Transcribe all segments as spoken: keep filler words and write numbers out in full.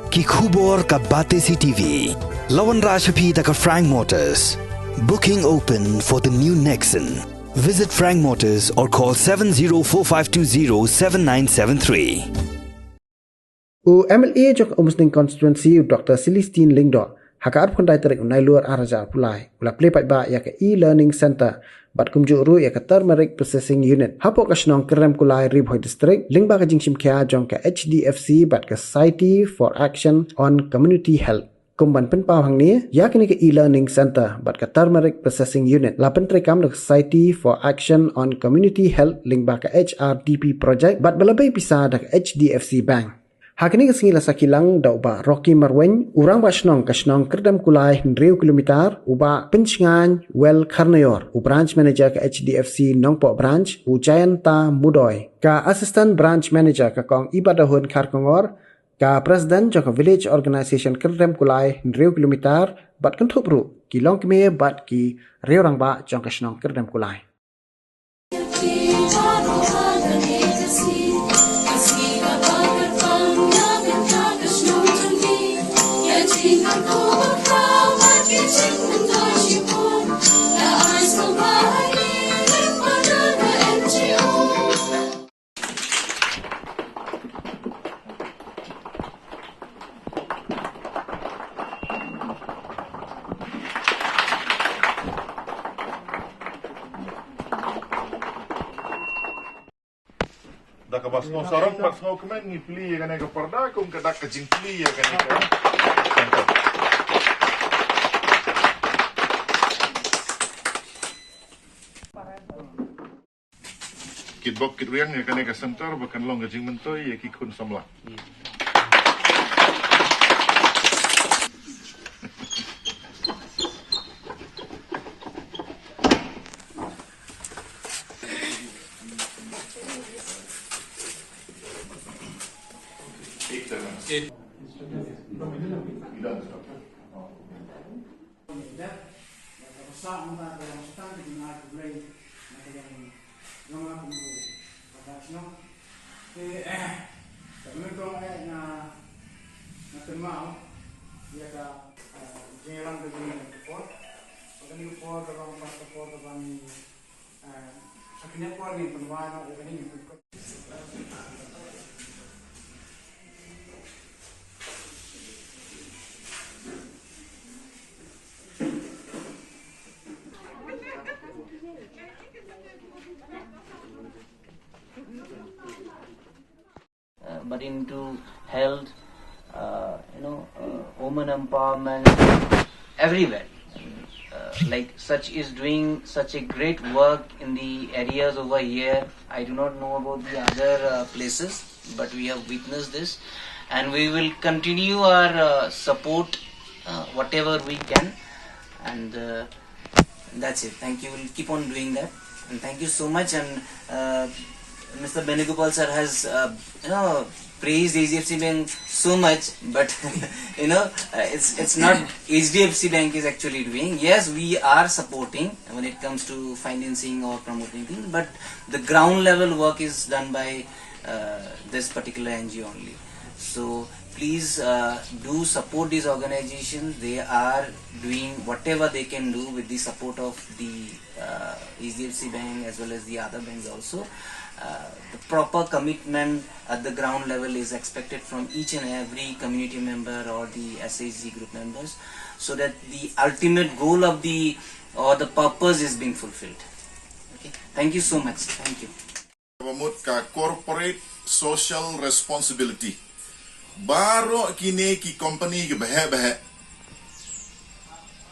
Ki khubor ka Batesi T V. La wanrah sha phi da ka Frank Motors. Booking open for the new Nexon. Visit Frank Motors or call seven zero four five two zero seven nine seven three. U M L A jong ka Umsning Constituency, u Doctor Celestine Lyngdoh, ha ka arphew khyndai tarik u Nailur ar hajar arphew lai, u la plie paidbah ïa ka e-learning center bad kumjuh ruh ïa ka turmeric processing unit hapoh ka shnong Kyrdemkulai, Ri Bhoi District, lyngba ka jingshimkhia jong ka H D F C bad ka Society for Action on Community Health. Kum ban pynpaw hangne, ïa kane ka e-learning center bad ka turmeric processing unit la pyntreikam da ka Society for Action on Community Health lyngba ka H R D P project bad ba la bei pisa da ka H D F C Bank. Ha kane ka sngi la sakhi lang da u Bah Rocky Marwein, u Rangbah Shnong ka shnong Kyrdemkulai hynriew kilometer, u Bah Pynshngain Wel Kharnaior, u Branch Manager ka H D F C Nongpoh Branch, u Jayanta Mudoi, ka Assistant Branch Manager ka Kong Ibadahun Kharkongor, ka President jong ka Village Organization Kyrdemkulai hynriew kilometer, bad kynthup ruh ki longkmie bad ki riew rangbah jong ka shnong Kyrdemkulai. Da kaba sngewsarong bad sngewkmen ngi plie ïa kane ka parda kum ka dak ka jingplie ïa kane ka. Kitbok kitrwiang ïa kane ka center ba kan long ka jingmyntoi ïa ki khun samla. Uh, but into health, uh, you know, uh, women empowerment, everywhere. Uh, like, such is doing such a great work in the areas over here. I do not know about the other, uh, places, but we have witnessed this, and we will continue our, uh, support, uh, whatever we can, and, uh, that's it. Thank you. We'll keep on doing that. And thank you so much. And, uh, Mister Venugopal sir has, uh, you know, praised H D F C Bank so much, but you know, uh, it's it's not H D F C Bank is actually doing. Yes, we are supporting when it comes to financing or promoting things, but the ground level work is done by, uh, this particular N G O only. So please, uh, do support these organizations. They are doing whatever they can do with the support of the, uh, H D F C Bank as well as the other banks also. Uh, the proper commitment at the ground level is expected from each and every community member or the S H G group members, so that the ultimate goal of the, or the purpose is being fulfilled. Okay. Thank you so much. Thank you. Ka mut ka corporate social responsibility. Baroh kine ki company ki baheh baheh,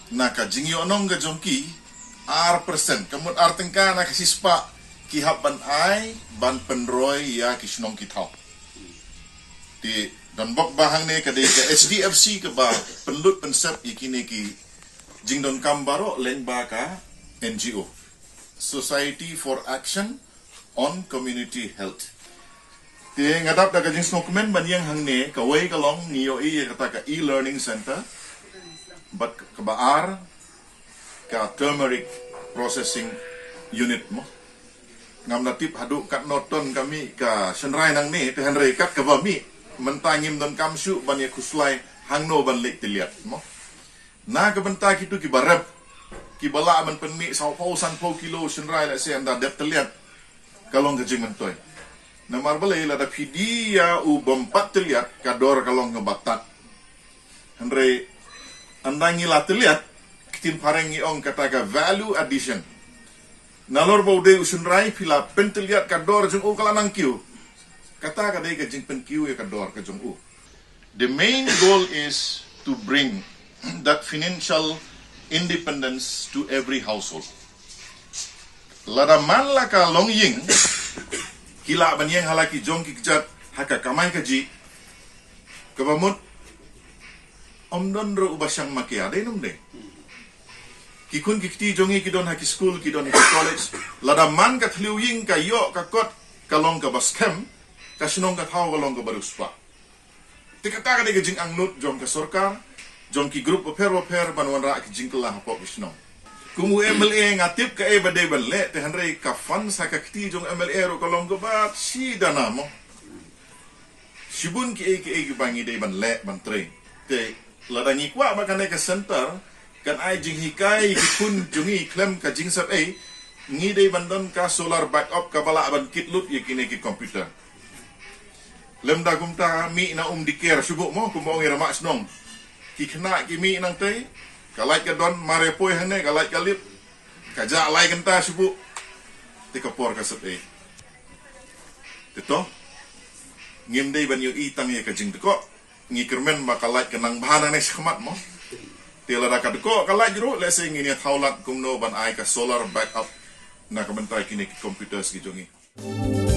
na ka jingïohnong ka jong ki, ar percent, ka mut ar tyngka na ka shispah ki hap ban ai ban pynroi ïa ki shnong ki thaw. Te donbok ba hangne ka dei ka H D F C kaba pynlut pynsep ïa kine ki jingdonkam baroh lyngba ka N G O, Society for Action on Community Health. Te nga dap da ka jingsngewkmen ban ïeng hangne, kawei ka long ngi ïohi ïa kata ka e-learning center, bad kaba ar ka turmeric processing unit mo. Ngam da tip haduh katno ton ka mih ka shynrai nangne, te hynrei kat kaba mih Mynta ngim donkam shuh ban ïa khuslai hangno ban leit tylliat, mo. Na ka bynta kito kiba rep, kiba lah ban pynmih saw phew san phew kilo shynrai, lehse ynda dep tylliat, ka long ka jingmyntoi. Namar balei? Lada phi die ïa u bym pat tylliat, ka dor ka long kaba tad. Hynrei ynda ngi la tylliat, ktien phareng ngi ong kata ka value addition. Nalor ba u dei u shynrai, phi la pyntylliat, ka dor jong u ka la nang kiew. Kata ka dei ka jingpynkiew ïa ka dor ka jong u. The main goal is to bring that financial independence to every household. Lada man la ka longïing, ki lah ban ïeng ha la ki jong ki kjat ha ka kamai kajih, kaba mut ym don ruh uba shang ma ki, dei ne ym dei? Ki khun ki kti jong ngi ki don ha ki skul, ki don ha ki college. Lada man ka thliew ïing ka ïoh ka kot, ka long kaba skhem, ka shnong ka thaw ka long kaba riewspah. Te kata ka dei ka jingangnud jong ka sorkar, jong ki group bapher bapher ban wanrah ki jingkylla hapoh ki shnong. Kum u M L A nga tip kaei ba dei ban leh, te hynrei ka fund sha ka kti jong M L A ruh ka long kaba shi dana, mo. Shibun kiei kiei kiba ngi dei ban leh ban trei. Te lada ngi kwah ba kane ka center kan ai jinghikai ïa ki khun jong ngi khlem ka jingsep ei, ngi dei ban don ka solar backup kaba lah ban kit lut ïa kine ki computer. Lymda kumta, mih na um diker shuh, mo, kumba ong ïa ramah shnong. Ki khynnah ki mih nangtei, ka light ka don, mar ïa poi hangne ka light ka lip, ka jah lai kynta shuh. Te ka por ka sep ei. Te to, ngim dei ban ïohi tang ïa ka jingdkoh. Ngi kyrmen ba ka light ka nang bha nangne shakhmat, mo. Te lada ka dkoh ka light ruh, lehse ngin ïa thaw lad kumno ban ai ka solar backup na ka bynta kine ki computers ki jong ngi.